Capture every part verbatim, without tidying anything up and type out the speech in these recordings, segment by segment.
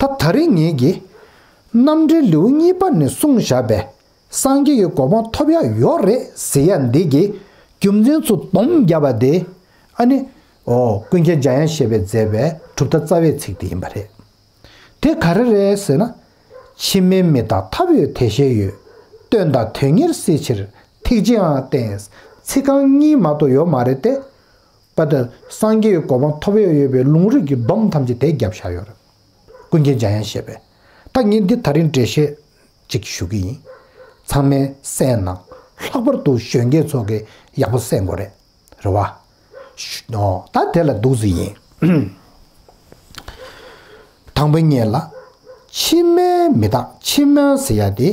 ད་ད་རིང་ངེད་ཀྱིས་རྣམ་འགྲེལ་ལེའུ་གཉིས་པ་ནས་གསུངས་བཞག་པའི་སངས་རྒྱས་ཀྱི་གོ་འཕང་ཐོབ་ཡག་ཡོད་རེད་ཟེར་ཡ་འདི་གི་རྒྱུ་མཚན་ཚོ་སྡོམ་བརྒྱབ་པ་དེ། ཨ་ནི། ཨོ། ཀུན་མཁྱེན་འཇམ་དབྱངས་བཞད་པས་མཛད་པའི་གྲུབ་མཐའ་རྩ་བའི་ཚིག་དེ་ཡིན་པ་རེད། དེ་ག་རེ་རེད་ཟེར་ན། ཕྱི་མའི་མི་རྟག་ཐབས་ཡོད་དེ་ཤེས་ཡོད། དོན་དང་དོན་གཉེར་སྲིད་ཕྱིར་ཐེག་ཆེའང་བསྟེན། ཚིག་རྐང་གཉིས་མ་གཏོགས་ཡོད་མ་རེད་དེ། པ་ད་སངས་རྒྱས་ཀྱི་གོ་འཕང་ཐོབ་ཡོད་ཡོད་པའི་ལུང་རིགས་ཀྱི་སྡོམ་ཐམས་ཅད་དེ་བརྒྱབ་བཞག་ཡོད་རེད། ཀུན་མཁྱེན་འཇམ་དབྱངས་བཞད་པས། ད་ངས་འདི་ད་རིང་འགྲེལ་བཤད་ཅིག་ཞུ་གི་ཡིན། ཚང་མས་གསན་གནང་། ལྷག་པར་དུ་གཞོན་སྐྱེས་ཚོ་གིས་ཡག་པོ་གསན་དགོས་རེད། རེད་བ། ཨོ། ད་དེ་ལ་འདུག་ཟེར་ཡིན། དང་པོ་ཉིད་ལ། ཕྱི་མའི་མི་རྟག་ཕྱི་མ་ཟེར་ཡ་དེ།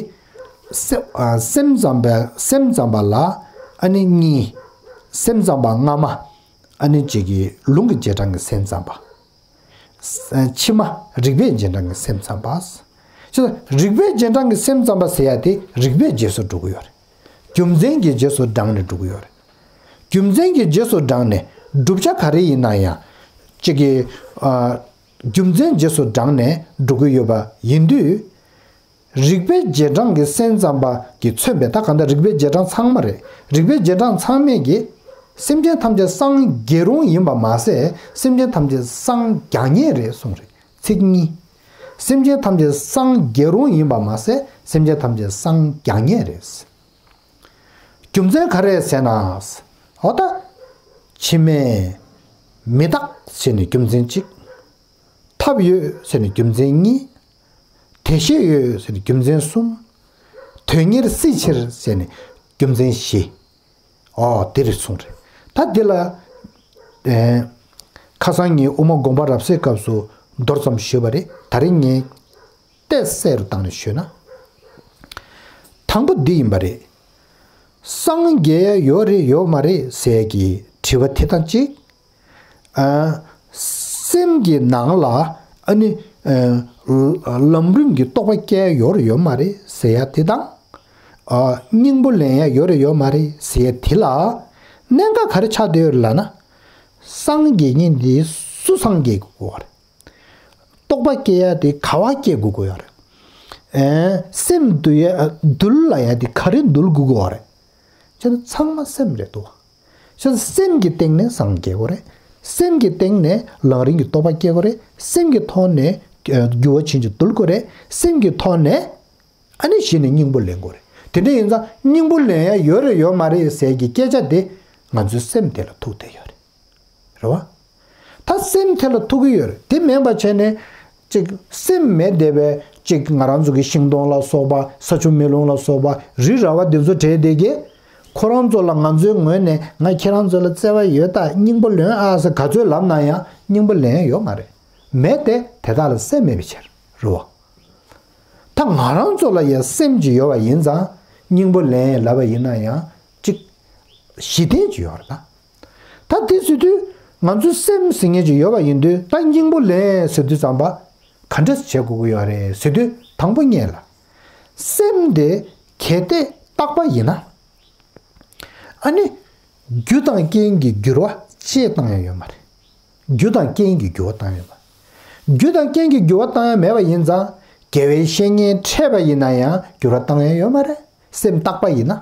སེ་ཨ། སེམས་ཙམ་པ་སེམས་ཙམ་པ་ལ། ཨ་ནི་གཉིས། སེམས་ཙམ་པ་སྔ་མ། ཨ་ནི་གཅིག་གི་ལུང་གི་རྗེས་འབྲང་གི་སེམས་ཙམ་པ། ཕྱི་མ་རིགས་པའི་རྗེས་འབྲང་གི་སེམས་ཙམ་པ། ཅེས་རིགས་པའི་རྗེས་འབྲང་གི་སེམས་ཙམ་པ་ཟེར་ཡ་དེ་རིགས་པའི་རྗེས་སུ་འགྲོ་གི་ཡོད་རེད། རྒྱུ་མཚན་གྱི་རྗེས་སུ་འབྲངས་ནས་འགྲོ་གི་ཡོད་རེད། རྒྱུ་མཚན་གྱི་རྗེས་སུ་འབྲངས་ནས་བསྒྲུབ་བྱ་ག་རེ་ཡིན་ན་ཡང་། གཅིག་གི། ཨ། རྒྱུ་མཚན་རྗེས་སུ་འབྲངས་ནས་འགྲོ་གི་ཡོད་པ་ཡིན་དུས། རིགས་པའི་རྗེས་འབྲང་གི་སེམས་ཙམ་པ་གིས་མཚོན་པའི་ད་གང་ལྟར་རིགས་པའི་རྗེས་འབྲང་ཚང་མ་རེད། རིགས་པའི་རྗེས་འབྲང་ཚང་མས་ཀྱིས། སེམས་ཅན་ཐམས་ཅད་སངས་རྒྱས་རུང་ཡིན་པ་མ་ཟད་སེམས་ཅན་ཐམས་ཅད་སངས་རྒྱ་ངེས་རེད་གསུངས་རེད། ཚིག་གཉིས། སེམས་ཅན་ཐམས་ཅད་སངས་རྒྱས་རུང་ཡིན་པ་མ་ཟད་སེམས་ཅན་ཐམས་ཅད་སངས་རྒྱ་ངེས་རེད། རྒྱུ་མཚན་ག་རེ་ཟེར་ན། འོ་ད། ཕྱི་མའི་མི་རྟག་ཟེར་ནས་རྒྱུ་མཚན་གཅིག་ཐབས་ཡོད་ཟེར་ནས་རྒྱུ་མཚན་གཉིས། དེ་ཤེས་ཡོད་ཟེར་ནས་རྒྱུ་མཚན་གསུམ། དོན་གཉེར་སྲིད་ཕྱིར་ཟེར་ནས་རྒྱུ་མཚན་བཞི། ཨོ། དེ་རེད་གསུངས་རེད། ད་འདི་ལ། ཨེ། ཁ་སང་ངས་དབུ་མ་དགོངས་པ་རབ་གསལ་སྐབས་སུ་མདོར་ཙམ་ཞུས་པ་རེད། ད་རིང་ངས་ཏོག་ཙམ་གསལ་རུ་བཏང་ནས་ཞུས་ན། དང་པོ་འདི་ཡིན་པ་རེད། སངས་རྒྱས་ཡོད་རེད་ཡོད་མ་རེད་ཟེར་གྱི་དྲི་བ་དེ་དང་གཅིག་ཨ། སེམས་ཀྱི་ནང་ལ་ཨ་ནི། ཨ། ལམ་རིམ་གྱི་རྟོགས་པ་སྐྱེ་ཡོད་རེད་ཡོད་མ་རེད་ཟེར་ཡ་དེ་དང་། ཨ། སྙིང་པོ་ལེན་ཡ་ཡོད་རེད་ཡོད་མ་རེད་ཟེར་ཡ་དེ་ལ། གནད་འགག་ག་རེ་ཆགས་བསྡད་ཡོད་རེད་ལབ་ན། སངས་རྒྱས་མཁན་དེ་སུ་སངས་རྒྱས་དགོས་རེད། རྟོགས་པ་སྐྱེ་ཡ་དེ་ག་བ་སྐྱེ་དགོས་ཀྱི་ཡོད་རེད། ཨེ། སེམས་འདུལ་ཡ། འདུལ་ལབ་ཡ་དེ་ག་རེ་འདུལ་དགོས་ཀྱི་ཡོད་རེད། བྱས་ན་ཚང་མ་སེམས་རེད་འདུག་བྱས་ན་སེམས་ཀྱི་སྟེང་ནས་སངས་རྒྱས་དགོས་རེད། སེམས་ཀྱི་སྟེང་ནས་ལམ་རིམ་གྱི་རྟོགས་པ་སྐྱེ་དགོས་རེད། སེམས་ཀྱི་ཐོག་ནས། ཨ། འགྱུར་བ་ཕྱིན་ཅི་འདུལ་དགོས་རེད། སེམས་ཀྱི་ཐོག་ནས། ཨ་ནི་གཞི་ནས་སྙིང་པོ་ལེན་དགོས་རེད། དེ་འདྲ་ཡིན་ཙང་སྙིང་པོ་ལེན་ཡ་ཡོད་རེད་ཡོད་མ་རེད་ཟེར་གྱི་སྐད་ཆ་དེ་ང་ཚོའི་སེམས་དེ་ལ་ཐུག་བསྡད་ཡོད་རེད། རེད་བ། ད་སེམས་དེ་ལ་ཐུག་གི་ཡོད་རེད། དེ་མིན་པ་བྱས་ནས་ཅིག་སེམས་མེད་བསྡད་པའི་ཅིག་ང་རང་ཚོ་གི་ཤིང་སྡོང་ལ་སོགས་པ། ས་ཆུ་མེ་རླུང་ལ་སོགས་པ། རི་ར་བ་འདི་ཚོ་བྲལ་བསྡད་ཀྱི། ཁོ་རང་ཚོ་ལ་ང་ཚོའི་ངོས་ནས་ང་ཁྱེད་རང་ཚོ་ལ་བརྩེ་བ་ཡོད་ད། སྙིང་པོ་ལེན་ཨ་ཟེར་ག་ཚོད་ལབ་ན་ཡང་སྙིང་པོ་ལེན་ཡ་ཡོད་མ་རེད། མེད་དེ་དེ་དག་ལ་སེམས་མེད་པའི་ཕྱིར། རེད་བ། ད་ང་རང་ཚོ་ལ་ཡང་སེམས་ཅིག་ཡོད་པ་ཡིན་ཙང་སྙིང་པོ་ལེན་ལབ་པ་ཡིན་ན་ཡང་ཅིག་གཞི་རྟེན་ཅིག་ཡོད་རེད་ད། ད་དེ་ཟེར་དུས་ང་ཚོའི་སེམས་ཟེར་མཁན་ཅིག་ཡོད་པ་ཡིན་དུས། ད་སྙིང་པོ་ལེན་ཟེར་དུས་ཙམ་པ་ག་འདྲ་བྱེད་དགོས་ཀྱི་ཡོད་རེད་ཟེར་དུས། དང་པོ་ཉིད་ལ། སེམས་དེ་གལ་ཏེ་རྟག་པ་ཡིན་ན། ཨ་ནི། རྒྱུ་དང་རྐྱེན་གྱི་འགྱུར་བ་ཅིག་བཏང་ཡ་ཡོད་མ་རེད། རྒྱུ་དང་རྐྱེན་གྱི་འགྱུར་བ་བཏང་ཡ་ཡོད་མ་རེད། རྒྱུ་དང་རྐྱེན་གྱི་འགྱུར་བ་བཏང་ཡ་མེད་པ་ཡིན་ཙང་། དགེ་བའི་བཤེས་གཉེན་འཕྲད་པ་ཡིན་ན་ཡང་འགྱུར་བ་བཏང་ཡ་ཡོད་མ་རེད། སེམས་རྟག་པ་ཡིན་ན།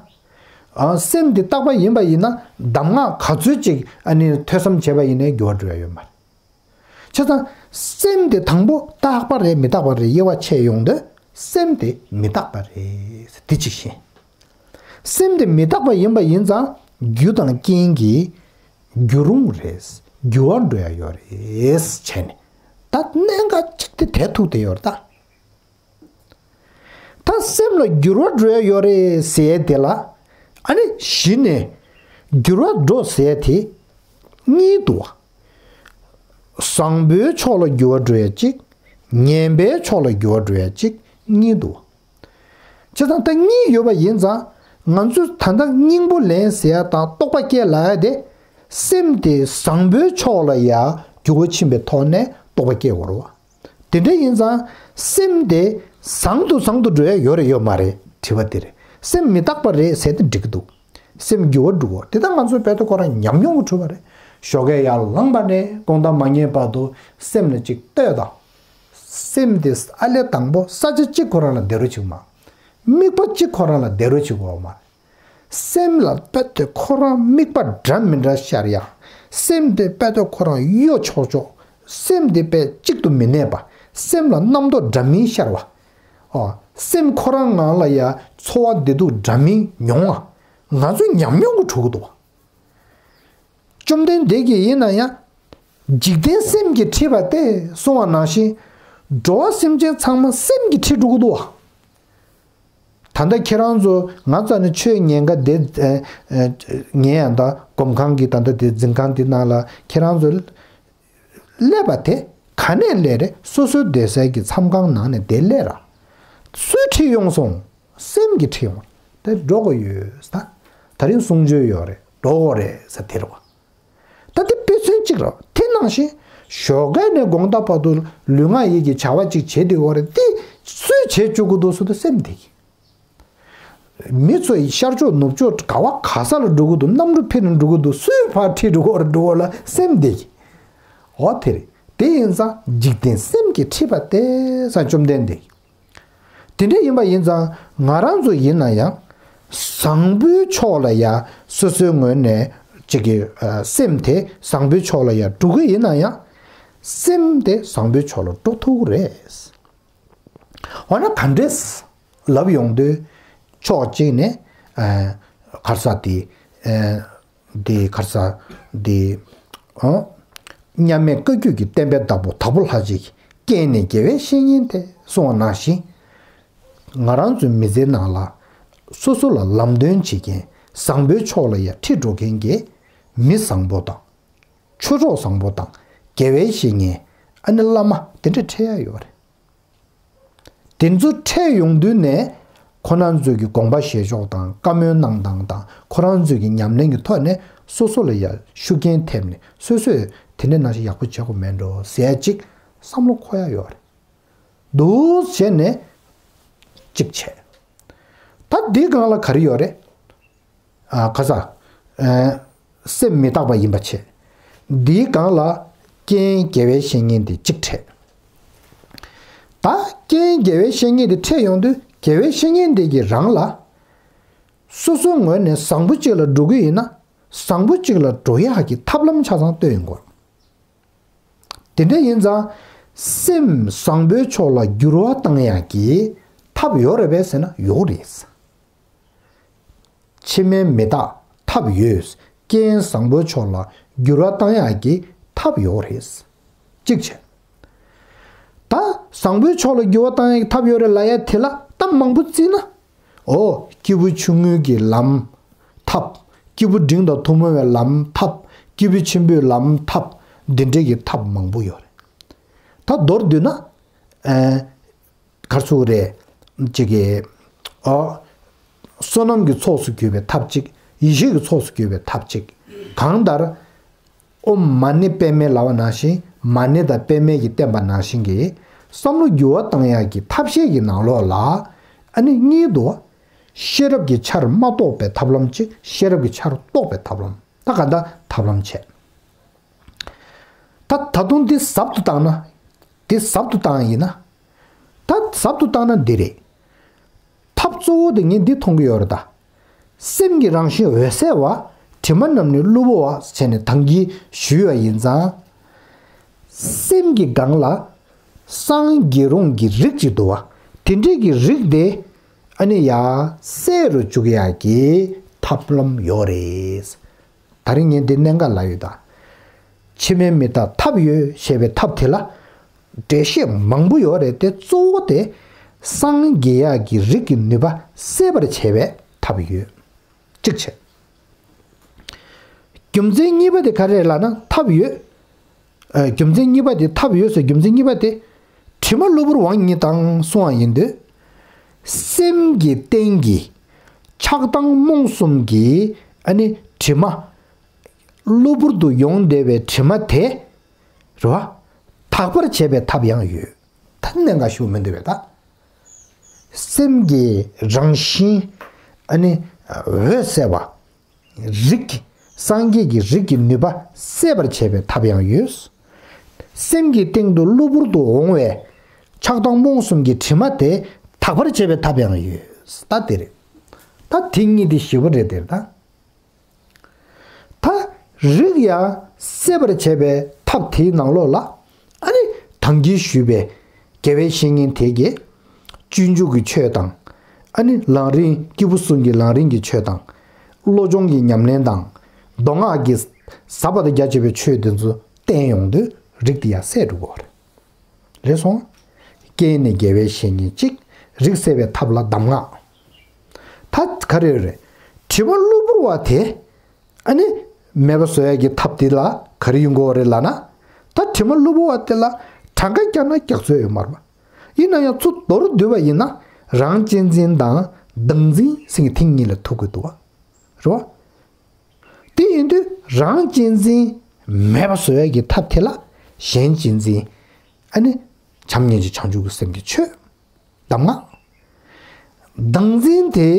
ཨ། སེམས་འདི་རྟག་པ་ཡིན་པ་ཡིན་ན། གདམས་ངག་ག་ཚོད་ཅིག་ཨ་ནི་ཐོས་བསམ་བྱས་པ་ཡིན་ནའི་འགྱུར་བ་འགྲོ་ཡ་ཡོད་མ་རེད། བྱས་ཙང་སེམས་དེ་དང་པོ་རྟག་པ་རེད་མི་རྟག་པ་རེད་དབྱེ་བ་ཕྱེ་ཡོང་དུས། སེམས་དེ་མི་རྟག་པ་རེད། དེ་གཅིག་ཤེས། སེམས་དེ་མི་རྟག་པ་ཡིན་པ་ཡིན་ཙང་རྒྱུ་དང་རྐྱེན་གྱི་འགྱུར་རུང་རེད། འགྱུར་བ་འགྲོ་ཡ་ཡོད་རེད་བྱས་ནས། ད་གནད་འགག་གཅིག་དེ་དེ་ཐུག་བསྡད་ཡོད་རེད་ད། ད་སེམས་ལ་འགྱུར་བ་འགྲོ་ཡ་ཡོད་རེད་ཟེར་ཡ་དེ་ལ། ཨ་ནི་གཞི་ནས་འགྱུར་བ་འགྲོ་ཟེར་ཡ་དེ་གཉིས་འདུག་བ། བཟང་པོའི་ཕྱོགས་ལ་འགྱུར་བ་འགྲོ་ཡ་གཅིག་ངན་པའི་ཕྱོགས་ལ་འགྱུར་བ་འགྲོ་ཡ་གཅིག་གཉིས་འདུག་བ། བྱས་ཙང་ད་གཉིས་ཡོད་པ་ཡིན་ཙང་། ང་ཚོས་ད་ལྟ་སྙིང་པོ་ལེན་ཟེར་ཡ་དང་རྟོགས་པ་སྐྱེ་ལབ་ཡ་དེ། སེམས་དེ་བཟང་པོའི་ཕྱོགས་ལ་ཡ་འགྱུར་བ་ཕྱིན་པའི་ཐོག་ནས་རྟོགས་པ་སྐྱེ་དགོས་རེད་བ། དེ་འདྲ་ཡིན་ཙང་སེམས་དེ་བཟང་དུ་བཟང་དུ་འགྲོ་ཡ་ཡོད་རེད་ཡོད་མ་རེད་དྲི་བ་དེ་རེད། སེམས་མི་རྟག་པ་རེད་ཟེར་ཏེ་འགྲིག་གི་འདུག་སེམས་འགྱུར་བ་འགྲོ་གི་ཡོད་རེད། དེ་ད་ང་ཚོས་བོད་དུ་ཁོ་རང་ཉམས་མྱོང་གི་འཁྲུལ་པ་རེད། ཞོགས་ཀས་ཡར་ལངས་པ་ནས་དགོང་དག་མ་ཉལ་བར་དུ་སེམས་ལ་ཅིག་ལྟོས་དང་། སེམས་དེ་ཨ་ལས་དང་པོ་ས་ཆ་གཅིག་ཁོ་རང་ལ་བསྡད་རོགས་བྱེད་མ། དམིགས་པ་གཅིག་ཁོ་རང་ལ་བསྡད་རོགས་བྱེད་དགོས་མ། སེམས་ལ་རྦད་དེ་ཁོ་རང་དམིགས་པ་འདྲ་མི་འདྲ་ཤར་ཡ། སེམས་དེ་རྦད་དེ་ཁོ་རང་གཡོ་ཆོག་ཆོག་སེམས་དེ་རྦད་གཅིག་ཏུ་མི་གནས་པ། སེམས་ལ་རྣམ་རྟོག་འདྲ་མིན་ཤར་བ། ཨོ། སེམས་ཁོ་རང་ངང་ལ་ཡ་ཚོར་བ་བདེ་སྡུག་འདྲ་མིན་མྱོང་བ། ང་ཚོ་ཉམས་མྱོང་གི་གྲོགས་འདུག་བ། བཅོམ་ལྡན་འདས་ཀྱིས་ཡིན་ན་ཡང་། འཇིག་རྟེན་སེམས་ཀྱིས་ཁྲིད་པ་སྟེ་གསུང་བ་ནང་བཞིན། འགྲོ་བ་སེམས་ཅན་ཚང་མ་སེམས་ཀྱིས་ཁྲིད་འགྲོ་གི་འདུག་བ། ད་ལྟ་ཁྱེད་རང་ཚོ་ང་རྩ་ནས་ཆོས་ཉན་ག་དེ་ཨ་ཨ་ཉན་ཡང་ད་སྒོམ་ཁང་གི་ད་ལྟ་དེ་འཛིན་ཁང་དེ་ནང་ལ་ཁྱེད་རང་ཚོ་སླེབས་པ་དེ་ག་ནས་སླེབས་རེད། སོ་སོའི་སྡོད་སའི་གི་མཚམས་ཁང་ནང་ནས་དེ་སླེབས་ར། སུས་ཁྲིད་ཡོང་སོང་། སེམས་ཀྱིས་ཁྲིད་ཡོང་། དེ་འགྲོ་དགོས་ཡོད་ས། ད་རིང་གསུང་ཆོས་ཡོད་རེད། འགྲོ་དགོས་རེད་ས་དེ་རེད་བ། ད་དེ་དཔེ་མཚོན་གཅིག་རེད། དེ་ནང་བཞིན་ཞོགས་ཀས་ནས་དགོང་དག་བར་དུ་ལུས་ངག་ཡིད་ཀྱི་བྱ་བ་གཅིག་བྱེད་དེ་ཡོད་རེད། དེ་སུས་བྱེད་བཅུག་གི་འདུག་ཟེར་དུས་སེམས་དེ་གིས། མི་ཚོ་ཡི་ཤར་ཕྱོགས་ནུབ་ཕྱོགས་ག་བ་ག་ས་ལ་འགྲོ་གི་འདུག་གནམ་གྲུ་ཕེབས་ནས་འགྲོ་གི་འདུག་སུས་ཕར་ཁྲིད་འགྲོ་གི་རེད་འགྲོ་གི་ལ་སེམས་དེ་གིས། འོ་དེ་རེད། དེ་ཡིན་ཙང་འཇིག་རྟེན་སེམས་ཀྱིས་ཁྲིད་པ་སྟེ་ས་བཅོམ་ལྡན་འདས། དེ་འདྲ་ཡིན་པ་ཡིན་ཙང་ང་རང་ཚོ་ཡིན་ན་ཡང་། བཟང་པོའི་ཕྱོགས་ལ་ཡ་སོ་སོའི་ངོས་ནས་ཅིག་གི་ཨ་སེམས་དེ་བཟང་པོའི་ཕྱོགས་ལ་ཡ་འགྲོ་གི་ཡིན་ན་ཡང་། སེམས་དེ་བཟང་པོའི་ཕྱོགས་ལ་འགྲོ་ཐུབ་ཀྱི་རེད། འོ་ན་ག་འདྲས་ལབ་ཡོང་དུས་ཕྱོགས་གཅིག་ནས་ཨ་ག་རེ་ཟེར་དེ་ཨ་དེ་ག་རེ་ཟེར་དེ་ཨ་མཉམ་མེད་བཀའ་བརྒྱུད་ཀྱི་བསྟན་པའི་བདག་པོ་དྭགས་པོ་ལྷ་རྗེ་གིས་རྐྱེན་ནི་དགེ་བའི་བཤེས་གཉེན་ཏེ་གསུངས་པ་ནང་བཞིན། ང་རང་ཚོའི་མི་ཚེའི་ནང་ལ་སོ་སོ་ལ་ལམ་སྟོན་བྱེད་མཁན་བཟང་པོའི་ཕྱོགས་ལ་ཡ་ཁྲིད་འགྲོ་མཁན་གྱི་མི་བཟང་པོ་དང་། ཆོས་གྲོགས་བཟང་པོ་དང་དགེ་བའི་བཤེས་གཉེན། ཨ་ནི་བླ་མ་དེ་འདྲ་འཕྲད་ཡ་ཡོད་རེད། དེ་ཚོ་འཕྲད་ཡོང་དུས་ནས་ཁོ་རང་ཚོས་ཀྱི་དགོངས་པ་བཞེས་ཕྱོགས་དང་བཀའ་མོལ་གནང་སྟངས་དང་ཁོ་རང་ཚོས་ཀྱི་ཉམས་ལེན་གྱི་ཐོག་ནས་སོ་སོ་ལ་ཡ་ཤུགས་རྐྱེན་ཐེབས་ནས་སོ་སོས་དེ་འདྲ་ནང་བཞིན་ཡག་པོ་བྱེད་དགོས་མེད་འགྲོ་ཟེར་ཡ་ཅིག་བསམ་བློ་འཁོར་ཡ་ཡོད་རེད། འདུག་བྱས་ནས་གཅིག་བྱས། ད་འདིའི་སྒང་ལ་ག་རེ་ཡོད་རེད། ཨ་ག་ས། ཨ་སེམས་མི་རྟག་པ་ཡིན་པ་བྱས། འདིའི་སྒང་ལ་རྐྱེན་དགེ་བའི་བཤེས་གཉེན་དེ་གཅིག་འཕྲད། ད་རྐྱེན་དགེ་བའི་བཤེས་གཉེན་དེ་འཕྲད་ཡོང་དུས་དགེ་བའི་བཤེས་གཉེན་དེ་གིས་རང་ལ། སོ་སོའི་ངོས་ནས་བཟང་པོ་གཅིག་ལ་འགྲོ་གི་ཡིན་ན་བཟང་པོ་གཅིག་ལ་འགྲོ་ཡག་གི་ཐབས་ལམ་ཆ་ཚང་སྟོན་ཡོང་གི་རེད། དེ་འདྲ་ཡིན་ཙང་སེམས་བཟང་པོའི་ཕྱོགས་ལ་འགྱུར་བ་བཏང་ཡག་གི་ཐབས་ཡོད་རེད་པས་ཟེར་ན་ཡོད་རེད། ཕྱི་མའི་མི་རྟག་ཐབས་ཡོད། རྐྱེན་བཟང་པོའི་ཕྱོགས་ལ་འགྱུར་བ་བཏང་ཡག་གི་ཐབས་ཡོད་རེད། གཅིག་བྱས། ད་བཟང་པོའི་ཕྱོགས་ལ་འགྱུར་བ་བཏང་ཡག་གི་ཐབས་ཡོད་རེད་ལབ་ཡ་དེ་ལ་གཏམ་མང་པོ་བརྩིས་ན། འོ། སྐྱེས་བུ་ཆུང་ངུའི་གི་ལམ་ཐབས། སྐྱེས་བུ་འབྲིང་དང་ཐུན་མོང་བའི་ལམ་ཐབས། སྐྱེས་བུ་ཆེན་པོའི་ལམ་ཐབས། འདི་འདྲའི་གི་ཐབས་མང་པོ་ཡོད་རེད། ད་མདོར་བསྡུས་ན། ཨ། ག་རེ་ཟེར་དགོས་རེད། ཅིག་གི་ཨ། བསོད་ནམས་ཀྱི་ཚོགས་སུ་གྱུར་པའི་ཐབས་གཅིག་ཡེ་ཤེས་ཀྱི་ཚོགས་སུ་གྱུར་པའི་ཐབས་གཅིག་གང་ལྟར། ཨོཾ་མ་ཎི་པདྨེ་ལབ་པ་ནང་བཞིན་མ་ཎི་དང་པདྨེ་གིས་བསྟན་པ་ནང་བཞིན་གྱི་བསམ་བློ་འགྱུར་བ་བཏང་ཡག་གི་ཐབས་ཤེས་ཀྱི་ནང་ལོགས་ལ། ཨ་ནི་གཉིས་འདུག་ཤེས་རབ་ཀྱི་ཆར་མ་གཏོགས་པའི་ཐབས་ལམ་གཅིག་ཤེས་རབ་ཀྱི་ཆར་གཏོགས་པའི་ཐབས་ལམ། ད་ག་འདྲ་ཐབས་ལམ་བྱས། ད་ད་དུང་འདི་ཟབ་ཏུ་བཏང་ན། འདི་ཟབ་ཏུ་བཏང་ཡིན་ན། ད་ཟབ་ཏུ་བཏང་ན་འདི་རེད། ཐབས་གཙོ་བོ་དེ་ངས་འདི་མཐོང་གི་ཡོད་རེད་ད། སེམས་ཀྱི་རང་བཞིན་འོད་གསལ་བ། དྲི་མ་རྣམས་ནི་གློ་བུར་བ་བྱས་ནས་ད་གིན་ཞུས་པ་ཡིན་ཙང་། སེམས་ཀྱི་སྒང་ལ་སངས་རྒྱས་རུང་གི་རིགས་ཅིག་འདུག་བ། དེ་འདྲའི་གི་རིགས་དེ་ཨ་ནི་ཡ་གསལ་རུ་བཅུག་ཡག་གི་ཐབས་ལམ་ཡོད་རེད། ད་རིང་ངས་འདི་གནད་འགག་ལབ་ཡོད་ད། ཕྱི་མའི་མི་རྟག་ཐབས་ཡོད་ཞེས་པའི་ཐབས་དེ་ལ་འགྲེལ་བཤད་མང་པོ་ཡོད་རེད་དེ་གཙོ་བོ་དེ་སངས་རྒྱས་ཡག་གི་རིགས་ཀྱི་ནུས་པ་སད་པར་བྱེད་པའི་ཐབས་ཡོད། གཅིག་བྱས། རྒྱུ་མཚན་གཉིས་པ་དེ་ག་རེ་ལབ་ན་ཐབས་ཡོད། ཨ། རྒྱུ་མཚན་གཉིས་པ་དེ་ཐབས་ཡོད་ཟེར་རྒྱུ་མཚན་གཉིས་པ་དེ་དྲི་མ་གློ་བུར་དབང་ཉིད་དང་གསུང་བ་ཡིན་དུས། སེམས་ཀྱི་སྟེང་གི་ཆགས་སྡང་རྨོངས་གསུམ་གྱི་ཨ་ནི་དྲི་མ་གློ་བུར་དུ་ཡོང་བསྡད་པའི་དྲི་མ་དེ་རེད་བ། དག་པར་བྱེད་པའི་ཐབས་ཡང་ཡོད། ད་གནད་འགག་ཞུ་མི་འདུག་པས་ད། སེམས་ཀྱི་རང་བཞིན་ཨ་ནི་འོད་གསལ་བ། རིགས་ཀྱི་སངས་རྒྱས་ཀྱི་རིགས་ཀྱི་ནུས་པ་སད་པར་བྱེད་པའི་ཐབས་ཡང་ཡོད། སེམས་ཀྱི་སྟེང་དུ་གློ་བུར་དུ་འོང་བའི་ ཆགས་སྡང་རྨོངས་གསུམ་གྱི་དྲི་མ་དེ་དག་པར་བྱེད་པའི་ཐབས་ཡང་ཡོད། ད་དེ་རེད། ད་དེ་གཉིས་དེ་ཞེ་པོ་རེད་དེར་ད། ད་རིགས་ཡང་སད་པར་བྱེད་པའི་ཐབས་དེའི་ནང་ལོགས་ལ། ཨ་ནི་ད་གིན་ཞུས་པའི་དགེ་བའི་བཤེས་གཉེན་དེ་གིས་སྤྱོད་འཇུག་གི་ཆོས་དང་། ཨ་ནི་ལམ་རིམ་སྐྱེས་བུ་གསུམ་གྱི་ལམ་རིམ་གྱི་ཆོས་དང་། བློ་སྦྱོང་གི་ཉམས་ལེན་དང་། མདོ་སྔགས་ཀྱི་ཟབ་པ་དང་རྒྱ་ཆེ་བའི་ཆོས་དེ་ཚོ་བསྟན་ཡོང་དུས་རིགས་དེ་ཡང་སད་འགྲོ་གི་རེད། རེད་སོང་། རྐྱེན་ནི་དགེ་བའི་བཤེས་གཉེན་གཅིག། རིགས་སད་པའི་ཐབས་ལ་གདམས་ངག། ད་ག་རེ་རེད། དྲི་མ་གློ་བུར་བ་དེ། ཨ་ནི་མེད་པ་བཟོ་ཡ་གི་ཐབས་དེ་ལ་ག་རེ་ཡོང་གི་ཡོད་རེད་ལབ་ན། ད་དྲི་མ་གློ་བུར་བ་དེ་ལ་གྲངས་ཀ་བརྒྱབ་ན་རྒྱག་སྲོལ་ཡོད་མ་རེད་པ། ཡིན་ན་ཡང་ཚུར་མདོར་བསྡུས་པ་ཡིན་ན། རང་གཅེས་འཛིན་དང་བདག་འཛིན་ཟེར་མཁན་དེ་གཉིས་ལ་ཐུག་གི་འདུག་བ། རེད་བ། དེ་ཡིན་དུས་རང་གཅེས་འཛིན་མེད་པ་བཟོ་ཡ་གི་ཐབས་དེ་ལ་གཞན་གཅེས་འཛིན། ཨ་ནི་བྱམས་སྙིང་རྗེ་བྱང་ཆུབ་ཀྱི་སེམས་ཀྱི་ཆོས། གདམས་ངག། བདག་འཛིན་དེ།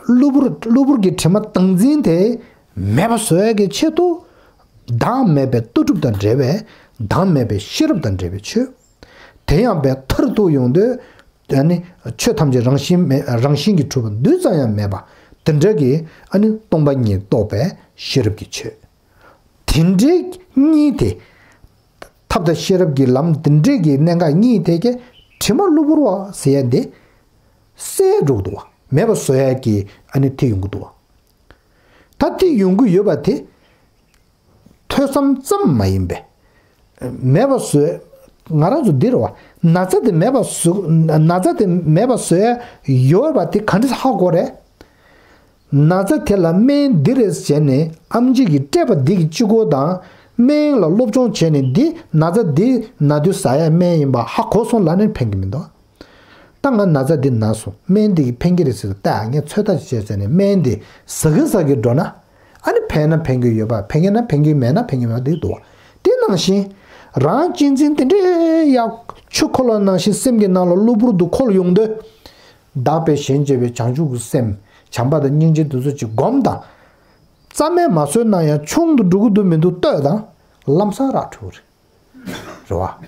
གློ་བུར་གློ་བུར་གྱི་དྲི་མ་བདག་འཛིན་དེ་མེད་པ་བཟོ་ཡ་གི་ཆེད་དུ། བདག་མེད་པའི་ལྟ་གྲུབ་དང་འབྲེལ་བའི། བདག་མེད་པའི་ཤེས་རབ་དང་འབྲེལ་བའི་ཆོས། དེ་ཡང་པའི་མཐར་ཐུག་ཡོང་དུས། ཨ་ནི་ཆོས་ཐམས་ཅད་རང་བཞིན་མེད་རང་བཞིན་གྱིས་གྲུབ་པ་རྡུལ་ཙམ་ཡང་མེད་པ། དེ་འདྲ་གི་ཨ་ནི་སྟོང་པ་ཉིད་རྟོགས་པའི་ཤེས་རབ་ཀྱི་ཆོས། དེ་འདྲའི་གཉིས་དེ། ཐབས་དང་ཤེས་རབ་ཀྱི་ལམ་དེ་འདྲའི་གི་གནད་འགག་གཉིས་དེ་གའི་དྲི་མ་གློ་བུར་བ་ཟེར་ཡ་འདི། སད་འགྲོ་གི་འདུག་བ། མེད་པ་བཟོ་ཡ་གི་ཨ་ནི་དེ་ཡོང་གི་འདུག་བ། ད་དེ་ཡོང་གི་ཡོད་པ་དེ། ཐོས་བསམ་ཙམ་མ་ཡིན་པས། མེད་པ་བཟོས། ང་རང་ཚོ་འདི་རེད་བ། ན་ཚ་དེ་མེད་པ་བཟོ། ན་ཚ་དེ་མེད་པ་བཟོ་ཡ་ཡོད་པ་དེ་ག་འདྲ་ཧ་གོ་རེད། ན་ཚ་དེ་ལ་སྨན་འདི་རེད་བྱས་ནས་ཨམ་ཆི་གིས་སྤྲད་པ་འདི་གི་གཅིག་པོ་དང་། སྨན་ལ་སློབ་སྦྱོང་བྱས་ནས་འདི་ན་ཚ་འདི་ན་དུས་ཟ་ཡ་སྨན་ཡིན་པ་ཧ་གོ་སོང་ལབ་ནས་ཕན་གི་མི་འདུག་ད་ང་ན་ཚ་འདི་ན་སོང་། སྨན་འདི་གིས་ཕན་གི་རེད་ཟེར་ད་ངས་ཚོད་ལྟ་བྱས་བྱས་ནས་སྨན་འདི་ཟ་གི་ཟ་གི་འགྲོ་ན། ཨ་ནི་ཕན་ན་ཕན་གི་ཡོད་པ། ཕན་གི་ན་ཕན་གི་མེད་ན་ཕན་གི་མེད་པ་འདི་འདུག་བ། དེ་ནང་བཞིན་རང་གཅེས་འཛིན་དེ་འདྲའི་ཡག་ཆུ་འཁོར་བ་ནང་བཞིན་སེམས་ཀྱི་ནང་ལ་གློ་བུར་དུ་འཁོར་ཡོང་དུས། བདག་པས་གཞན་གཅེས་པའི་བྱང་ཆུབ་ཀྱི་སེམས། བྱམས་པ་དང་སྙིང་རྗེ་འདི་ཚོ་ཅིག་སྒོམ་དང་། རྩ་མེད་མ་བཟོས་ན་ཡང་ཆུང་དུ་འགྲོ་གི་འདུག་མི་འདུག་ལྟོས་དང་། ལམ་སང་ར་འཕྲོད་རེད། རེད་བ།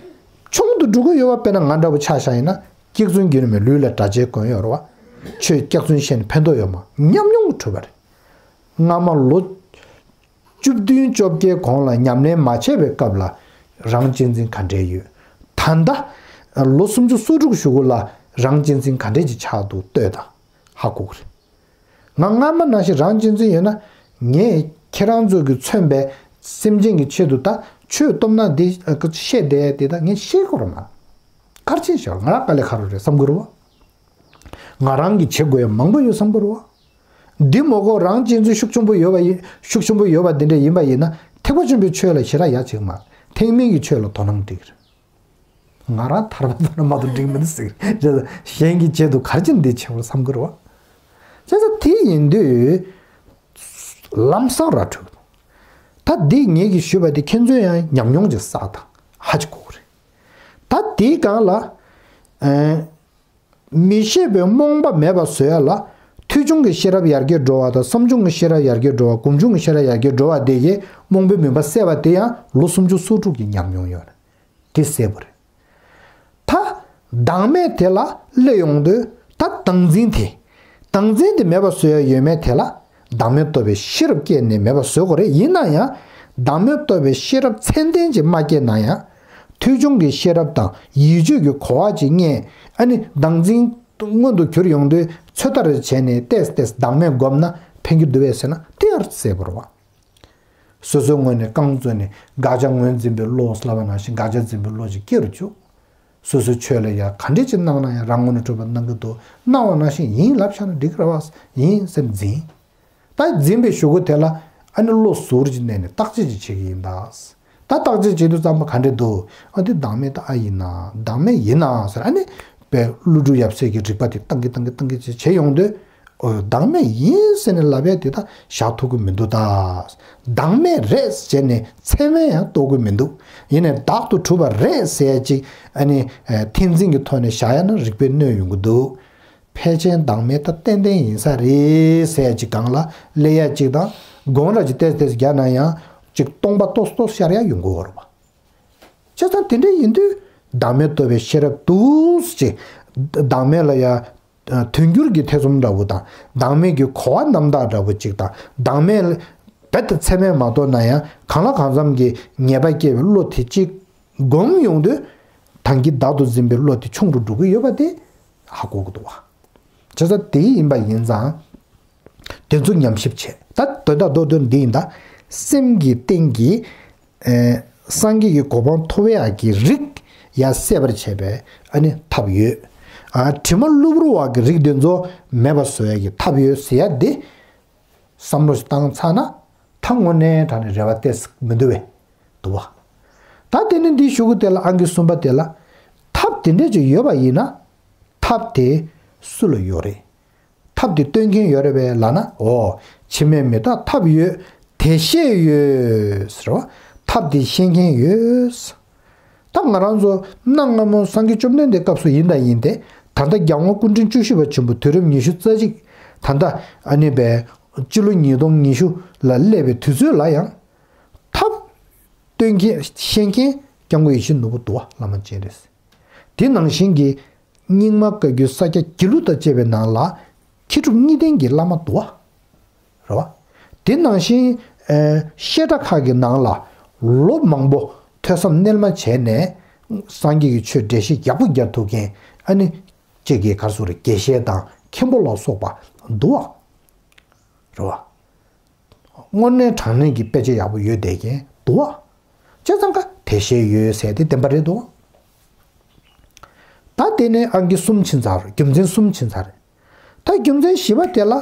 ཆུང་དུ་འགྲོ་གི་ཡོད་པ་དཔེར་ན་ང་འདྲ་པོ་ཆ་བཞག་ཡིན་ན་སྐྱག་རྫུན་རྒྱུན་མེད་ལུས་ལ་དྲག་ཆས་གོན་ཡོད་རེད་བ། ཆོས་སྐྱག་རྫུན་བཤད་ནས་ཕན་ཐོགས་ཡོད་མ་ཉམས་མྱོང་གི་གྲུབ་པ་རེད། སྔ་མ་ལོ་བཅུ་བདུན་བཅོ་བརྒྱད་གོང་ལ་ཉམས་ལེན་མ་བྱས་པའི་སྐབས་ལ་རང་གཅེས་འཛིན་ག་འདྲས་ཡོད། ད་ལྟ་ལོ་སུམ་ཅུ་སོ་དྲུག་གཞུག་གུ་ལ་རང་གཅེས་འཛིན་ག་འདྲས་ཀྱི་ཆགས་འདུག་ལྟོས་དང་ཧ་གོ་གི་རེད། ང་སྔ་མ་ནང་བཞིན་རང་གཅེས་འཛིན་ཡོད་ན། ངས་ཁྱེད་རང་ཚོ་གིས་མཚོན་པའི་སེམས་ཅན་གྱི་ཆེད་དུ་ད་ཆོས་སྟོབས་ན་འདི་བཤད་བསྡད་དེ་ད་ངས་ཤེས་དགོས་རེད་མ། གར་ཆེན་ཞོར་ང་རང་དཀའ་ལས་ཁག་རུ་རེད་བསམ་གི་རེད་བ། ང་རང་གིས་བྱེད་དགོས་ཡ་མང་པོ་ཡོད་བསམ་གི་རེད་བ། འདི་མོ་གོ་རང་གཅེས་འཛིན་ཤུགས་ཆེན་པོ་ཡོད་པ་ཡིན་ཤུགས་ཆེན་པོ་ཡོད་པ་འདི་འདྲ་ཡིན་པ་ཡིན་ན་ཐེག་པ་ཆེན་པོའི་ཆོས་ལ་ཞེ་དྲག་ཡ་བྱེད་མ། ཐེག་དམན་གྱི་ཆོས་ལ་དོ་སྣང་འགྲིག་གི་རེད། ང་རང་ཐར་པ་དོན་མ་གཏོགས་འགྲིག་མི་འདུག་ཟེར། བྱས་ཙང་གཞན་གྱི་ཆེད་དུ་ག་རེ་བྱས་ནས་འདི་བྱེད་པར་བསམ་གི་རེད་བ། བྱས་ཙང་དེ་ཡིན་དུས་ལམ་སང་ར་འཕྲོད། ད་འདི་ངེད་ཀྱིས་ཞུས་པ་དེ་ཁྱེད་ཚོས་ཡང་ཉམས་མྱོང་ཅིག་བསགས་དང་ཧ་ཅིག་གོ་གི་རེད། ད་དེའི་སྒང་ལ། ཨེ། མི་ཤེས་པའི་རྨོངས་པ་མེད་པ་བཟོ་ཡ་ལ། ཐོས་བྱུང་གི་ཤེས་རབ་ཡར་རྒྱས་འགྲོ་བ་དང་བསམ་བྱུང་གི་ཤེས་རབ་ཡར་རྒྱས་འགྲོ་བ་སྒོམ་བྱུང་གི་ཤེས་རབ་ཡར་རྒྱས་འགྲོ་བ་དེ་གའི་རྨོངས་པའི་མུན་པ་སེལ་བ་དེ་ཡང་ལོ་སུམ་ཅུ་སོ་དྲུག་གི་ཉམས་མྱོང་ཡོད་རེད། དེ་གསལ་པོ་རེད། ད་བདག་མེད་དེ་ལ་སླེབས་ཡོང་དུས་ད་བདག་འཛིན་དེ། བདག་འཛིན་དེ་མེད་པ་བཟོ་ཡ་ཡོད་མེད་དེ་ལ་བདག་མེད་རྟོགས་པའི་ཤེས་རབ་སྐྱེས་ནས་མེད་པ་བཟོ་དགོས་རེད། ཡིན་ན་ཡང་བདག་མེད་རྟོགས་པའི་ཤེས་རབ་ཚད་ལྡན་ཅིག་མ་སྐྱེས་ན་ཡང་། ཐོས་བྱུང་གི་ཤེས་རབ་དང་ཡིད་དཔྱོད་ཀྱི་གོ་བ་ཅིག་རྙེད། ཨ་ནི་བདག་འཛིན་མངོན་དུ་གྱུར་ཡོང་དུས་ཚོད་ལྟ་རེ་བྱས་ནས་ཏེས་ཏེས་བདག་མེད་བསྒོམས་ན་ཕན་གྱི་འདུག་བས་ཟེར་ན་དེ་ཡང་གསལ་པོ་རེད་བ། སོ་སོའི་ངོས་ནས་རྐང་བཙུགས་ནས་དགག་བྱ་ངོས་འཛིན་པའི་བློ་ལབ་པ་ནང་བཞིན་དགག་བྱ་འཛིན་པའི་བློ་ཅིག་སྐྱེ་རུ་བཅུག་སོ་སོའི་ཆོས་ལ་ཡང་ག་འདྲས་ཅིག་གནང་ན་ཡང་རང་ངོས་ནས་གྲུབ་པ་གནང་གི་འདུག་གནང་བ་ནང་བཞིན་ཡིན་ལབ་བཞག་ན་འགྲིག་གི་རེད་བ། ཡིན་སེམས་འཛིན། ད་འཛིན་པའི་གཞུག་གུ་དེ་ལ་ཨ་ནི་བློ་ཟུར་གྱིས་མནན་ནས་བརྟག་དཔྱད་ཅིག་བྱེད་ཀྱི་ཡིན་ད། ད་བརྟག་དཔྱད་བྱེད་དུས་ཙམ་པ་ག་འདྲས་འདུག་ཨ་འདི་བདག་མེད་ད་ཨ་ཡིན་ན་བདག་མེད་ཡིན་ན་ཟེར་ཨ་ནི་པའི་ཀླུ་སྒྲུབ་ཡབ་སྲས་ཀྱི་རིགས་པ་དེ་བཏང་གི་བཏང་གི་བཏང་གི་ཅིག་བྱེད་ཡོང་དུས། ཨོ་བདག་མེད་ཡིན་ཟེར་ནས་ལབ་ཡ་དེ་ད་བཞག་ཐུབ་ཀྱི་མི་འདུག་ད། བདག་མེད་རེད་ཟེར་ནས་ཚད་མས་ཡང་རྟོགས་ཀྱི་མི་འདུག་ཡིན་ནའི་བདག་ཏུ་གྲུབ་པ་རེད་ཟེར་ཡ་ཅིག་ཨ་ནི་ཐེག་འཛིན་གྱི་ཐོག་ནས་བཞག་ཡ་ན་རིགས་པས་གནོད་ཡོང་གི་འདུག་ཕལ་ཆེར་བདག་མེད་ད་ཏན་ཏན་ཡིན་ས་རེད་ཟེར་ཡ་ཅིག་སྒང་ལ་སླེབས་ཡ་ཅིག་དང་དགོངས་ར་ཅིག་ཏེས་ཏེས་རྒྱག་ན་ཡང་ཅིག་སྟོང་པ་ཏོག་ཏོག་ཤར་ཡ་ཡོང་གི་ཡོད་རེད་པ། བྱས་ཙང་དེ་འདྲ་ཡིན་དུས་ བདག་མེད་རྟོགས་པའི་ཤེས་རབ་ཏུ་ཅིག་བདག་མེད་ལ་ཡ། དོན་འགྱུར་གྱི་ཐེ་ཚོམ་འདྲ་བོ་དང་། བདག་མེད་ཀྱི་གོ་བ་རྣམ་དག་འདྲ་བོ་ཅིག་དང་། བདག་མེད་རྦད་དེ་ཚད་མས་མ་རྟོགས་ན་ཡང་། གང་ལ་གང་འཚམ་གྱི་ངེས་པ་སྐྱེ་བའི་བློ་དེ་གཅིག་སྒོམ་ཡོང་དུས། དོན་གྱི་བདག་ཏུ་འཛིན་པའི་བློ་དེ་ཆུང་རུ་འགྲོ་གི་ཡོད་པ་དེ་ཧ་གོ་གི་འདུག་བ། བྱས་ཙང་དེ་ཡིན་པ་ཡིན་ཙང་། དེ་ཚོ་ཉམས་ཞིབ་བྱས། ད་དོན་དག་མདོར་བསྡུས་འདི་ཡིན་ད། སེམས་ཀྱི་སྟེང་གི་ཨེ། སངས་རྒྱས་ཀྱི་གོ་འཕང་ཐོབ་ཡག་གི་རིགས་ཡ་སད་པར་བྱས་པའི་ཨ་ནི་ཐབས་ཡོད། ཨ། དྲི་མ་གློ་བུར་བ་གི་རིགས་དེ་ཚོ་མེད་པ་བཟོ་ཡག་གི་ཐབས་ཡོད་ཟེར་ཡ་དེ། བསམ་བློ་ཞིག་བཏང་ཚར་ན། ད་དངོས་གནས་དྲང་གནས་རེ་བ་གཏད་མི་འདུག་བས། འདུག་བ། ད་དེ་ནི་འདི་ཞུ་གི་དེ་ལ་ཨང་ཀི་གསུམ་པ་དེ་ལ། ཐབས་དེ་འདྲས་ཅིག་ཡོད་པ་ཡིན་ན། ཐབས་དེ་སུ་ལ་ཡོད་རེད། ཐབས་དེ་སྟོན་མཁན་ཡོད་རེད་པས་ལབ་ན། འོ། འཆི་མེད་མི་རྟག་ཐབས་ཡོད། དེ་ཤེས་ཡོད་ཟེར་བ། ཐབས་དེ་ཤེས་མཁན་ཡོད། ད་ང་རང་ཚོ་གནའ་སྔ་མོ་སངས་རྒྱས་བཅོམ་ལྡན་འདས་སྐབས་སུ་ཡིན་དང་ཡིན་ཏེ། ད་ལྟ་རྒྱལ་དབང་སྐུ་ཕྲེང་བཅུ་བཞི་པ་ཆེན་པོ་དུས་རབས་ཉི་ཤུ་རྩ་གཅིག་ད་ལྟ་ཨ་ནི་པའི་སྤྱི་ལོ་ཉིས་སྟོང་ཉི་ཤུ་ལ་སླེབས་པའི་དུས་ཚོད་ལ་ཡང་། ཐབས་སྟོན་མཁན་ཤེས་མཁན་སྐྱབས་མགོན་ཡིད་བཞིན་ནོར་བུ་འདུག་བ། བླ་མ་སྤྱན་རས་གཟིགས། དེ་ནང་བཞིན་གྱི་རྙིང་མ་བཀའ་བརྒྱུད་ས་སྐྱ་དགེ་ལུགས་དང་བཅས་པའི་ནང་ལ། མཁས་གྲུབ་གཉིས་ལྡན་གྱི་བླ་མ་འདུག་བ། རེད་བ། དེ་ནང་བཞིན། ཨེ། བཤད་གྲྭ་ཁག་གི་ནང་ལ་ལོ་མང་པོ་ཐོས་བསམ་རྣལ་མ་བྱས་ནས། སངས་རྒྱས་ཀྱི་ཆོས་འགྲེལ་བཤད་ཡག་པོ་རྒྱག་ཐུབ་མཁན་ཨ་ནི། གཅིག་གི་ག་རེ་ཟེར་དགོས་རེད། དགེ་བཤེས་དང་མཁན་པོ་ལ་སོགས་པ་འདུག་བ། རེད་བ། དངོས་གནས་དྲང་གནས་ཀྱི་དཔེ་ཆ་ཡག་པོ་ཡོད་བསྡད་མཁན་འདུག་བ། བྱས་ཙང་ཀ་དེ་ཤེས་ཡོད་ཟེར་དེ་བདེན་པ་རེད་འདུག་བ། ད་དེ་ནས་ཨང་ཀི་གསུམ་ཕྱིན་ཚར། རྒྱུ་མཚན་གསུམ་ཕྱིན་ཚར། ད་རྒྱུ་མཚན་བཞི་པ་དེ་ལ།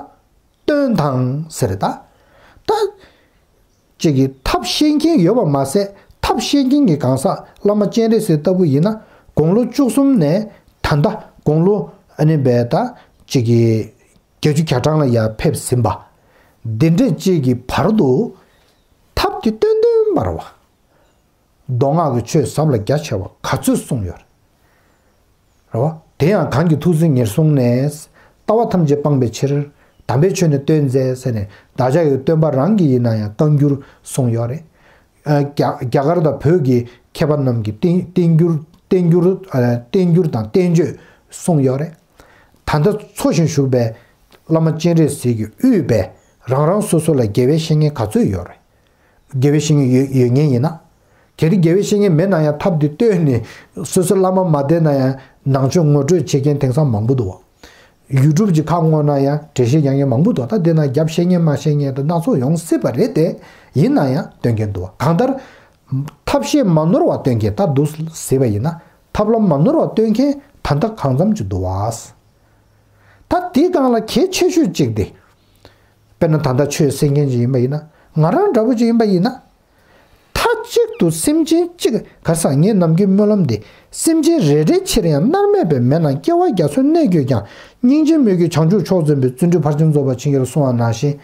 སྟོན་དང་ཟེར་ད། ད། གཅིག་གིས་ཐབས་ཤེས་མཁན་ཡོད་པ་མ་ཟད། ཐབས་ཤེས་མཁན་གྱི་གང་ཟག་བླ་མ་སྤྱན་རས་གཟིགས་ལྟ་བུ་ཡིན་ན། དགུང་ལོ་བཅུ་གསུམ་ནས་ད་ལྟ་དགུང་ལོ་ཨ་ནི་བས་ད་གཅིག་གིས་བརྒྱད་ཅུ་གྱ་གྲངས་ལ་ཡར་ཕེབས་ཟིན་པ། འདི་འདྲས་གཅིག་གི་བར་དུ་ཐབས་དེ་སྟོན་སྟོན་པར་བ། མདོ་སྔགས་ཀྱི་ཆོས་ཟབ་ལ་རྒྱ་ཆེ་བ་ག་ཚོད་གསུངས་ཡོད་རེད། རེད་བ། དེ་ཡང་གང་གིས་ཐུགས་བརྩེ་ཉེར་བཟུང་ནས། ལྟ་བ་ཐམས་ཅད་སྤངས་པའི་ཕྱིར། དམ་པའི་ཆོས་ནི་སྟོན་མཛད་ཟེར་ནས། བདག་ཅག་གི་སྟོན་པ་རང་གིས་ཡིན་ན་ཡང་བཀའ་འགྱུར་གསུངས་ཡོད་རེད། ཨ། རྒྱ་རྒྱ་གར་དང་བོད་ཀྱི་མཁས་པ་རྣམས་ཀྱིས་བསྟན་བསྟན་འགྱུར་བསྟན་འགྱུར་ཨ། བསྟན་འགྱུར་དང་བསྟན་བཅོས་གསུངས་ཡོད་རེད། ད་ལྟ་འཚོ་ཞིང་བཞུགས་པའི་བླ་མ་སྤྱན་རས་གཟིགས་ཀྱིས་དབུས་པའི་རང་རང་སོ་སོ་ལ་དགེ་བའི་བཤེས་གཉེན་ག་ཚོད་ཡོད་རེད། དགེ་བའི་བཤེས་གཉེན་ཡོད་ཡོད་མཁན་ཡིན་ན། གལ་ཏེ་དགེ་བའི་བཤེས་གཉེན་མེད་ན་ཡང་ཐབས་འདི་བཏོན་ནས་སོ་སོ་བླ་མ་མ་བསྟེན་ན་ཡང་ནང་ཆོས་ངོ་སྤྲོད་བྱེད་མཁན་དེང་སང་མང་པོ་འདུག་བ། ཡུ་ཊུབ་ཀྱི་ཁ་སྔོག་ན་ཡང་འགྲེལ་བཤད་རྒྱག་མཁན་མང་པོ་འདུག་ད་དེ་ན་རྒྱབ་བཤད་མཁན་མ་བཤད་མཁན་དང་སྣ་ཚོགས་ཡོང་སྲིད་པ་རེད་དེ། ཡིན་ན་ཡང་སྟོན་མཁན་འདུག་བ། གང་ལྟར་ཐབས་ཤེས་མ་ནོར་བ་སྟོན་མཁན་ད་འདུག་ཟེར་བ་ཡིན་ན། ཐབས་ལམ་མ་ནོར་བ་སྟོན་མཁན་ད་ལྟ་གང་འཚམ་ཅིག་འདུག་བ། ད་དེའི་སྒང་ལ་གལ་ཆེ་ཤོས་གཅིག་དེ། དཔེར་ན་ད་ལྟ་ཆོས་གསན་མཁན་ཅིག་ཡིན་པ་ཡིན་ན། ང་རང་འདྲ་བོ་ཅིག་ཡིན་པ་ཡིན་ན། མཐའ་གཅིག་ཏུ་སེམས་ཅན་གཅིག་ག་ས་ངས་ནམ་རྒྱུན་སྨོན་ལམ་འདི། སེམས་ཅན་རེ་རེའི་ཕྱིར་ཡང་མནར་མེད་པའི་མེ་ནང་སྐྱེ་བ་རྒྱ་མཚོའི་གནས་བསྐྱོད་ཀྱང་། སྙིང་རྗེ་མོས་གུས་བྱང་ཆུབ་མཆོག་འཛིན་པའི་བརྩོན་འགྲུས་ཕར་ཕྱིན་རྫོགས་པར་བྱིན་གྱིས་རློབས་གསུངས་པ་ནང་བཞིན།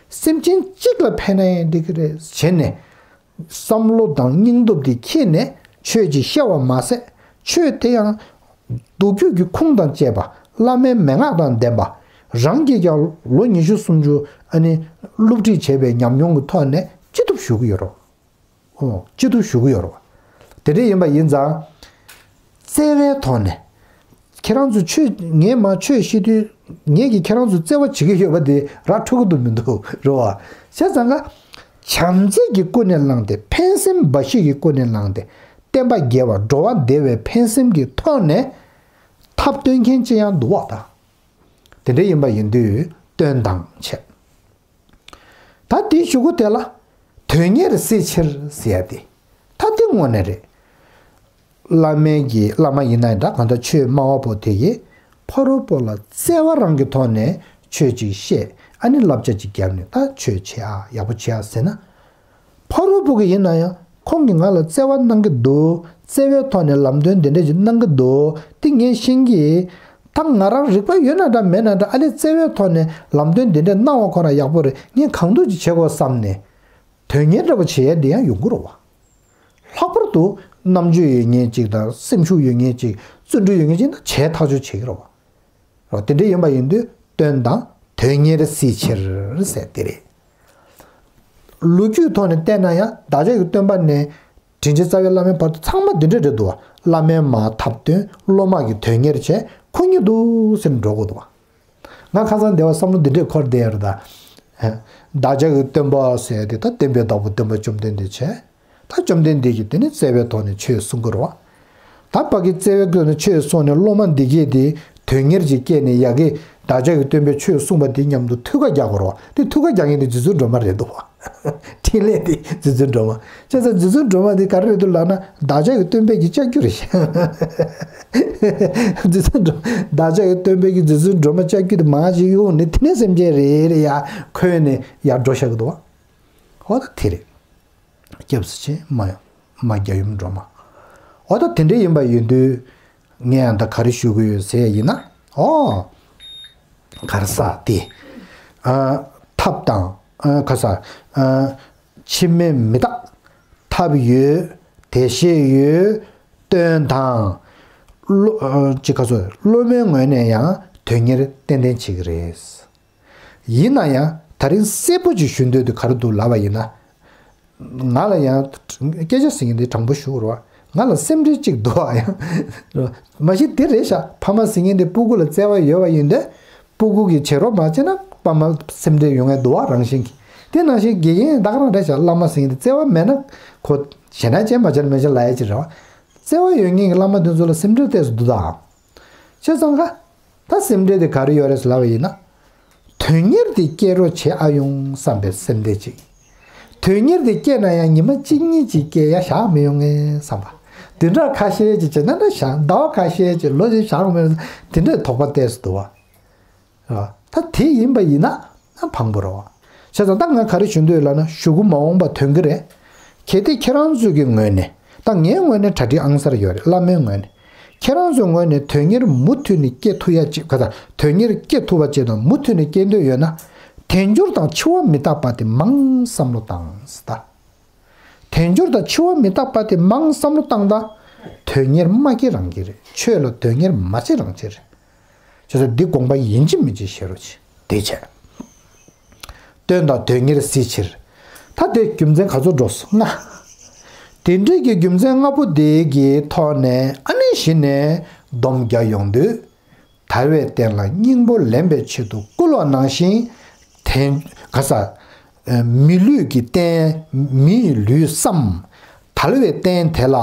སེམས་ཅན་གཅིག་ལ་ཕན་ན་ཡང་འགྲིག་གི་རེད་བྱས་ནས། བསམ་བློ་དང་སྙིང་སྟོབས་དེ་ཁྱེར་ནས་ཆོས་ཅིག་བཤད་པ་མ་ཟད། ཆོས་དེ་ཡང་མདོ་རྒྱུད་ཀྱི་ཁུངས་དང་བཅས་པ། བླ་མའི་མན་ངག་དང་ལྡན་པ། རང་གིས་ཀྱང་ལོ་ཉི་ཤུ་སུམ་ཅུ་ཨ་ནི་སློབ་ཁྲིད་བྱས་པའི་ཉམས་མྱོང་གི་ཐོག་ནས་ཅི་ཐུབ་ཞུ་གི་ཡོད་རེད། ཨོ། ཅི་ཐུབ་ཞུ་གི་ཡོད་རེད། དེ་འདྲ་ཡིན་པ་ཡིན་ཙང་། བརྩེ་བའི་ཐོག་ནས། ཁྱེད་རང་ཚོ་ཆོས། ངས་མ་ཆོས་བཤད་དུས། ངས་ཀྱིས་ཁྱེད་རང་ཚོ་བརྩེ་བ་བྱེད་ཀྱི་ཡོད་པ་དེ་ར་འཕྲོད་ཀྱི་འདུག་མི་འདུག་རེད་བ། བྱས་ཙང་ཀ། བྱམས་བརྩེ་གི་ཀུན་ནས་བསླངས་ཏེ། ཕན་སེམས་འབའ་ཞིག་གི་ཀུན་ནས་བསླངས་ཏེ། བསྟན་པ་རྒྱས་པ། འགྲོ་བ་བདེ་བའི་ཕན་སེམས་ཀྱི་ཐོག་ནས། ཐབས་སྟོན་མཁན་ཅི་ཡང་འདུག་བ་ད། དེ་འདྲ་ཡིན་པ་ཡིན་དུས་སྟོན་དང་བྱས། ད་དེའི་གཞུག་གུ་དེ་ལ་དོན་གཉེར་སྲིད་ཕྱིར་ཟེར་ཡ་དེ། ད་དེ་དངོས་གནས་རེད། བླ་མའི་གི་བླ་མ་ཡིན་ན་འདྲ། གང་ལྟར་ཆོས་སྨྲ་བ་པོ་དེ་གིས་ཕ་རོལ་པོ་ལ་བརྩེ་བ་རང་གི་ཐོག་ནས་ཆོས་ཅིག་བཤད། ཨ་ནི་བསླབ་བྱ་ཅིག་བརྒྱབ་ནས། ད་ཆོས་བྱེད་ཨ། ཡག་པོ་བྱེད་ཨ་ཟེར་ན། ཕ་རོལ་པོ་གི་ཡིན་ན་ཡང་། ཁོང་གིས་ང་ལ་བརྩེ་བ་གནང་གི་འདུག་བརྩེ་བའི་ཐོག་ནས་ལམ་སྟོན་འདི་འདྲ་ཞིག་གནང་གི་འདུག་དེ་ངས་ཤེས་ཀྱི། ད་ང་རང་རིག་པ་ཡོད་ན་འདྲ་མེད་ན་འདྲ། ཨ་ལས་བརྩེ་བའི་ཐོག་ནས་ལམ་སྟོན་འདི་འདྲ་གནང་བ་ཁོ་རང་ཡག་པོ་རེད། ངས་གང་ཐུབ་ཅིག་བྱེད་དགོས་བསམ་ནས། དོན་གཉེར་འདྲ་པོ་བྱེད་ཡ་འདི་ཡང་ཡོང་གི་རེད་བ། ལྷག་པར་དུ་རྣམ་དཔྱོད་ཡོད་མཁན་ཅིག་དང་། སེམས་ཤུགས་ཡོད་མཁན་ཅིག་བརྩོན་འགྲུས་ཡོད་མཁན་ཅིག་ན་བྱས་ཐག་ཆོད་བྱེད་ཀྱི་རེད་བ། རོ། དེ་འདྲ་ཡིན་པ་ཡིན་དུས་སྟོན་དང་དོན་གཉེར་སྲིད་ཕྱིར་ཟེར་དེ་རེད། ལོ་རྒྱུས་ཐོག་ནས་བལྟས་ན་ཡང་བདག་ཅག་གི་སྟོན་པ་ནས་ དྲིན་ཅན་རྩ་བའི་བླ་མའི་བར་དུ་ཚང་མ་འདི་འདྲ་རེད་འདུག་བ། བླ་མའི་མར་ཐབས་སྟོན། སློབ་མ་གི་དོན་གཉེར་བྱས། ཁོ་གཉིས་འདུག་ཟེར་ནས་འགྲོ་དགོས་འདུག་བ། ང་ཁ་སང་འདི་བ་བསམ་བློ་འདི་འདྲས་འཁོར་བསྡད་ཡོད་རེད་ད། བདག་ཅག་གི་སྟོན་པ་ཟེར་ཏེ་ད་བསྟན་པའི་བདག་པོ་སྟོན་པ་བཅོམ་ལྡན་འདས་བྱས། ད་བཅོམ་ལྡན་འདས་ཀྱིས་དེ་ནི་བརྩེ་བའི་ཐོག་ནས་ཆོས་གསུང་གི་རེད་བ། ད་ཕ་གི་བརྩེ་བའི་ཐོག་ནས་ཆོས་གསུངས་ནས་སློབ་མ་འདི་གས་དེ་དོན་གཉེར་གྱི་སྐྱེས་ནས་ཡ་གི་བདག་ཅག་གི་སྟོན་པས་ཆོས་གསུངས་པ་དེ་མཉམ་དུ་ཐུགས་ཁ་རྒྱག་དགོས་རེད་བ། དེ་ཐུགས་ཁ་རྒྱག་མཁན་དེ་རྗེ་བཙུན་སྒྲོལ་མ་རེད་འདུག་བ། འཕྲིན་ལས་དེ་རྗེ་བཙུན་སྒྲོལ་མ། བྱས་ཙང་རྗེ་བཙུན་སྒྲོལ་མ་དེ་ག་རེ་རེད་འདུག་ལབ་ན་བདག་ཅག་གི་སྟོན་པས་ཀྱི་ལྕགས་ཀྱུ་རེད་ཤག་རྗེ་བཙུན་སྒྲོལ། བདག་ཅག་གི་སྟོན་པས་ཀྱི་རྗེ་བཙུན་སྒྲོལ་མ་ལྕགས་ཀྱུ་དེ་མར་ཅིག་གཡུགས་ནས་དེ་ནས་སེམས་ཅན་རེ་རེ་ཡར་འཁོད་ནས་ཡར་འགྲོ་བཞག་གི་འདུག་བ། འོ་ད་དེ་རེད། སྐྱབས་སུ་མཆི། མ་མ་རྒྱལ་ཡུམ་སྒྲོལ་མ། འོ་ད་དེ་འདྲ་ཡིན་པ་ཡིན་དུས། ངས་ཡང་ད་ག་རེ་ཞུ་གི་ཡོད་ཟེར་ཡ་ཡིན་ན། ཨོ། ག་རེ་ཟེར་དེ། ཨ། ཐབས་དང་། ཨ། ག་ས། ཨ། འཆི་མེད་མི་རྟག་ཐབས་ཡོད། བདེ་གཤེགས་ཡོད། སྟོན་དང་། སློ། ཨ། ཅི་ག་ཚོད་སློབ་མའི་ངོས་ནས་ཡང་དོན་གཉེར་ཏན་ཏན་བྱེད་ཀྱི་རེད། ཡིན་ན་ཡང་ད་རིང་གསལ་པོ་ཅིག་ཞུ་འདོད་དུ་ག་རེ་འདུག་ལབ་པ་ཡིན་ན། ང་ལ་ཡང་སྐད་ཆ་ཟེར་མཁན་དེ་དྲང་པོ་ཞུ་རོགས། ང་ལ་སེམས་ཁྲལ་གཅིག་འདུག་ཨ་ཡང་། མ་གཞི་དེ་རེད་ཤག་ཕ་མ་ཟེར་མཁན་དེ་སྤུ་གུ་ལ་བརྩེ་བ་ཡོད་པ་ཡིན་དུས། སྤུ་གུ་གིས་བྱེད་རོགས་མ་བྱས་ན་ཕ་མ་སེམས་ཁྲལ་ཡོང་ངེས་འདུག་བ་རང་བཞིན་གྱིས། དེ་ནང་བཞིན་དགེ་རྒན་ད་ག་རང་རེད་ཤག་བླ་མ་ཟེར་མཁན་དེ་བརྩེ་བ་མེད་ན་ཁོ་བྱས་ན་བྱས་མ་བྱས་ན་མེད་ཅེས་ལབ་ཡ་ཅིག་རེད་བ། བརྩེ་བ་ཡོད་མཁན་གྱི་བླ་མ་དེ་ཚོ་ལ་སེམས་ཁྲལ་ཏོག་ཙམ་འདུག་ད། བྱས་ཙང་ཀ་ད་སེམས་ཁྲལ་དེ་ག་རེ་ཡོད་རེད་ལབ་པ་ཡིན་ན། དོན་གཉེར་དེ་སྐྱེ་རོགས་བྱེད་ཨ་ཡོང་བསམ་པའི་སེམས་ཁྲལ་ཅིག་དོན་གཉེར་དེ་སྐྱེས་ན་ཡང་ཉི་མ་གཅིག་གཉིས་ཅིག་སྐྱེ་ཡ་བཞག་མི་ཡོང་ངེས་བསམ་པ། བདུན་ཕྲག་ཁ་ཤས་ཅིག་བྱས་ན་འདྲ་བཞག་ཟླ་བ་ཁ་ཤས་ཅིག་ལོ་ཅིག་བཞག་མི་ཡོང་། དེ་འདྲའི་དོགས་པ་ཏོག་ཙམ་འདུག་བ། ད་དེ་ཡིན་པ་ཡིན་ན་ཕངས་པོ་རེད་བ། བྱས་ཙང་ད་ང་ག་རེ་ཞུ་འདོད་ལབ་ན་གཞུག་གུ་མ་འོངས་པ་དོན་གྱི་རེད། གལ་ཏེ་ཁྱེད་རང་ཚོའི་གི་ངོས་ནས། ད་ངའི་ངོས་ནས་གྲ་སྒྲིག་ཨང་གསར་ཡོད་རེད་བླ་མའི་ངོས་ནས། ཁྱེད་རང་ཚོའི་ངོས་ནས་དོན་གཉེར་མུ་མཐུད་ནས་སྐྱེ་ཐུབ་ཡ་ཅིག་ག་ད་དོན་གཉེར་སྐྱེ་ཐུབ་པ་ཅིག་དང་མུ་མཐུད་ནས་སྐྱེ་འདོད་ཡོད་ན། དལ་འབྱོར་དང་འཆི་བ་མི་རྟག་པ་དེ་མང་བསམ་བློ་བཏང་ཟེར་ད། དལ་འབྱོར་དང་འཆི་བ་མི་རྟག་པ་དེ་མང་བསམ་བློ་བཏང་ད། དོན་གཉེར་མ་སྐྱེ་རང་སྐྱེ་རེད། ཆོས་ལ་དོན་གཉེར་མ་བྱེད་རང་བྱེད་རེད། བྱས་ཙང་འདི་དགོངས་པ་ཡིན་གཅིག་མིན་གཅིག་བཞེས་རོགས་བྱེད། དེ་བྱས། སྟོན་དང་དོན་གཉེར་གཟིགས་ཕྱིར། ད་དེ་རྒྱུ་མཚན་ག་ཚོད་འགྲོ་སོང་ལྔ། དེ་འདྲའི་གི་རྒྱུ་མཚན་ལྔ་པོ་དེ་གི་ཐོག་ནས་ཨ་ནི་གཞི་ནས་སྡོམ་རྒྱག་ཡོང་དུས། དལ་བའི་རྟེན་ལ་སྙིང་པོ་ལེན་པའི་ཆེད་དུ་བསྐུལ་བ་ནང་བཞིན། དེ་ག་ས། མི་ལུས་ཀྱི་རྟེན་མིའི་ལུས་སམ། དལ་བའི་རྟེན་དེ་ལ་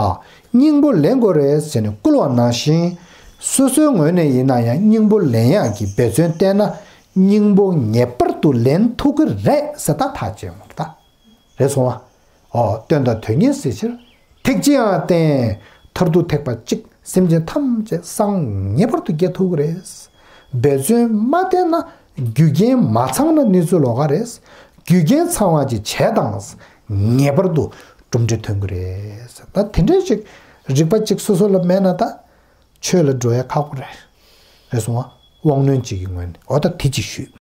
སྙིང་པོ་ལེན་དགོས་རེད་ཟེར་ནས་བསྐུལ་བ་ནང་བཞིན། སོ་སོའི་ངོས་ནས་ཡིན་ན་ཡང་སྙིང་པོ་ལེན་ཡག་གི་འབད་བརྩོན་བསྟེན་ན་སྙིང་པོ་ངེས་པར་དུ་ལེན་ཐུབ་ཀྱི་རེད་ཟེར་ད་ཐག་བཅད་ཡོང་ད། རེད་སོང་བ། ཨོ་སྟོན་དང་དོན་གཉེར་གཟིགས་ཕྱིར། ཐེག་ཆེའང་བསྟེན། མཐར་ཐུག་ཐེག་པ་གཅིག་སེམས་ཅན་ཐམས་ཅད་སངས་ངེས་པར་དུ་རྒྱས་ཐུབ་ཀྱི་རེད། འབད་བརྩོན་མ་བསྟེན་ན་རྒྱུ་རྐྱེན་མ་ཚང་ན་གནས་ཚུལ་ལོགས་ཀ་རེད། རྒྱུ་རྐྱེན་ཚང་བ་ཅིག་བྱས་དང་། ངེས་པར་དུ་གྲུབ་འབྲས་ཐོན་གྱི་རེད། ད་དེ་འདྲའི་ཅིག་རིག་པ་གཅིག་སོ་སོ་ལ་མེད་ན་ད། ཆོས་ལ་འགྲོ་ཡ་ཁག་པོ་རེད། རེད་སོང་བ། དབང་རྣོན་གཅིག་གི་ངོས་ནས་འོ་ད་དེ་གཅིག་ཞུས།